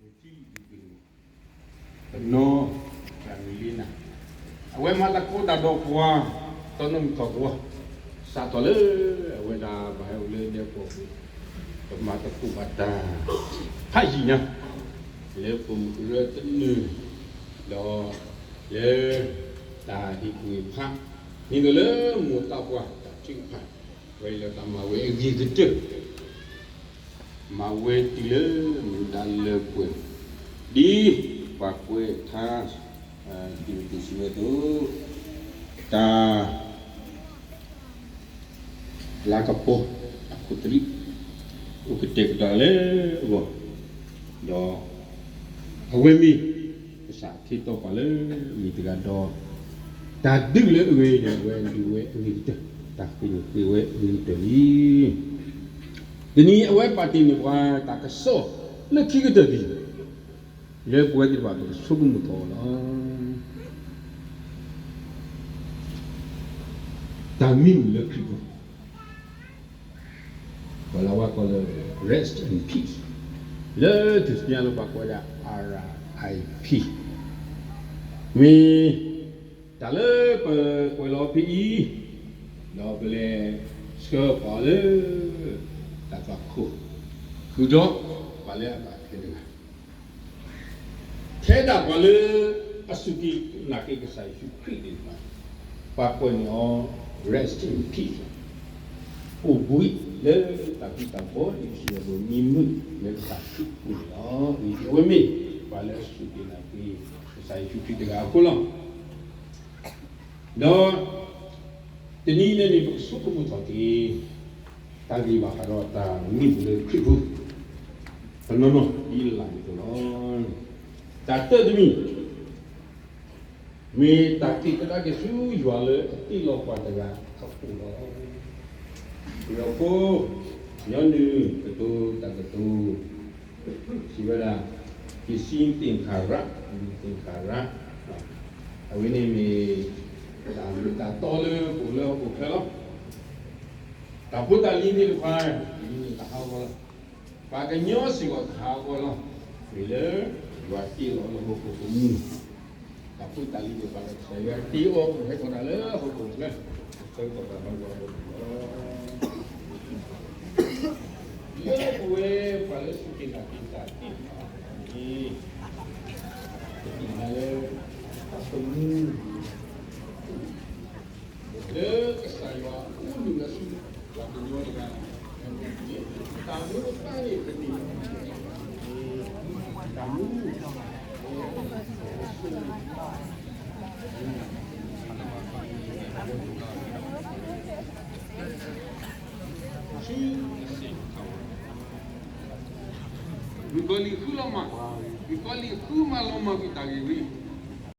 ထံလုၢ်တဘ့ၣ်, ပနီၢ်တၢ်မံၤလံနၤ, အဝဲမၤတၢ်ကိၢ်တၢ်ဒီးပှၤ, တီနီၣ်မုၢ်ထီၣ်ကဝီၤ, စးထီၣ်လၢအဝဲဒၣ်ဘၣ်ဟဲအိၣ်လၢဒဲကဝီၤပူၤ, ပမၤသကိးဘၣ်တၢ်ဖးယံာ်ညါ လၢပိာ်မုၣ်ကရၢတနုာ်, ဒီးလၢ တၢ်ဟ့ၣ်ကူၣ်ဟ့ၣ်ဖး, ဒ်သိးလၢမိၢ်သးပှၢ်တၢ်ထုကဖၣ်, ဝဲလၢတၢ်မၤဝဲအဂ့ၤကတၢၢ် မၤဝဲတုၤလၢမုၢ်ဒါလၢပှဲၤ, ဒ်ပှၤကွဲးထါ ဒ်ပစံးဝဲအသိး, တၢ် လၤကပီၤအခိၣ်သလုး အိၣ်ကတဲာ်ကတီၤလၢအဂီၢ်, ဒီးအဝဲမ့ၢ် ကစၢ်ခ့တီပှၤလၢအမ့ၢ်တဂၤဒီး တၢ်ဒုးလၢအဂ့ၤန့ၣ် အဝဲဒုးဝဲအဂ့ၤကတၢၢ်, တၢ်ဃ့န့ၣ်ဃ့ဝဲအဂ့ၤကတၢၢ်လံ. တနံၤအံၤ အဝဲပာ်တ့ၢ်န့ၢ်ပှၤတၢ်ကစီၣ်လၢခံကတၢၢ်ဒ်အံၤ, လၢပဝဲသ့ၣ်တဖၣ်ပကဆိကမိၣ်ထီၣ်အီၤလီၤ. တၢ်မံမုာ်လၢခရံာ်ပူၤ, ပှၤလၢအဝဲကိးလၢ rest in peace, လၢထူၣ်စုညါလၢပှၤကိးဝဲဒၣ် R I P, မ့ၢ်တၢ်လၢပကွဲးလီၤဖဲအံၤ, ဒီးပလဲၤဆှၢပှၤလၢ တၢ်သွၣ်ခိၣ်, ဃုာ်ဒီးပှၤလၢအဘၣ်ခဲတဂၤ ထဲဒၣ်ပှၤလၢအစူၢ်က့ၤနာ်က့ၤကစၢ်ယ့ၣ်ၡူးခရံာ်သ့ၣ်တဖၣ်, ပှၤကွဲးန့ၢ်အီၤ rest in peace, အိၣ်ဘှံးလၢတၢ်ဘျုးတၢ်ဖှိၣ် ဒ်ပစံးအသိး မံမုာ်လၢကစၢ်ခရံာ်အပူၤန့ၣ်လီၤ. အဝဲမ့ၢ်ပှၤလၢအစူၢ်က့ၤနာ်က့ၤကစၢ်ယ့ၣ်ၡူးခရံာ်တဂၤအဃိလီၤ. ဒီးတနံၤအံၤန့ၣ် ပကဆိကမိၣ်ထီၣ်က့ၤ တၢ်ဂ့ၢ်ဘၣ်ဃးဒီးတၢ်မံမုာ်လၢခရံာ်ပူၤ တနီၤနီၤဒ်လၢ်လၢ်န့ၣ်အသိးလီၤ. တၢ်တၢတမံၤ မ့ၢ်တၢ်က့ၤကဒါက့ၤဆူယွၤလၢအတ့လီၤပှၤတဂၤအအိၣ်လီၤ. ပယီၤဖိ ညီနုၢ်ကတိၤတၢ်ကတိၤ စံးဝဲဒၣ် ပစ္စည်းသင်္ခါရ, သင်္ခါရ, အဝဲန့ၣ်မ့ၢ် တၢ်မ့ၢ်တၢ်တီလၢပအိၣ်လၢဟီၣ်ခိၣ်ချၢလီၤ. တၢ်ဖိတၢ်လံၤသ့ၣ်တဖၣ် မ့ၢ်တၢ်ဟးဂီၤလီၤ. ပှၤကညီစ့ၢ်ကီးတၢ်ဟးဂီၤလီၤ. မ့ၢ်လၢ ယွၤတ့လီၤလၢဟီၣ်ခိၣ်ကမူၣ် တၢ်ဖိတၢ်လံၤသ့ၣ်တဖၣ်ဒီး ကစၢ်ယွၤတ့အီၤ ဟဲထီၣ်ဒၣ်လၢဟီၣ်ခိၣ်ချၢ ဆၢကတီၢ်တၢ်မၤဂီၤလီၤ. လၢပဝဲပှၤလၢစူၢ်က့ၤနာ်က့ၤကစၢ်သ့ၣ်တဖၣ်န့ၣ် ပသ့ၣ်ညါလၢ တၢ်ကမူၣ် လၢကစၢ်ယွၤအိၣ်နုာ်လီၤဆူ ပှၤကညီတဂၤ တၢ်မူအသါန့ၣ် တၢ်မူ ဂုၢ်ကီၤလံၢ်ဃုလီၤမၢ်, ဂုၢ်ကီၤလံၢ်ဃုမၤလီၤမၢ်ကွံာ်တၢ်ဂ့ၢ်ဝဲ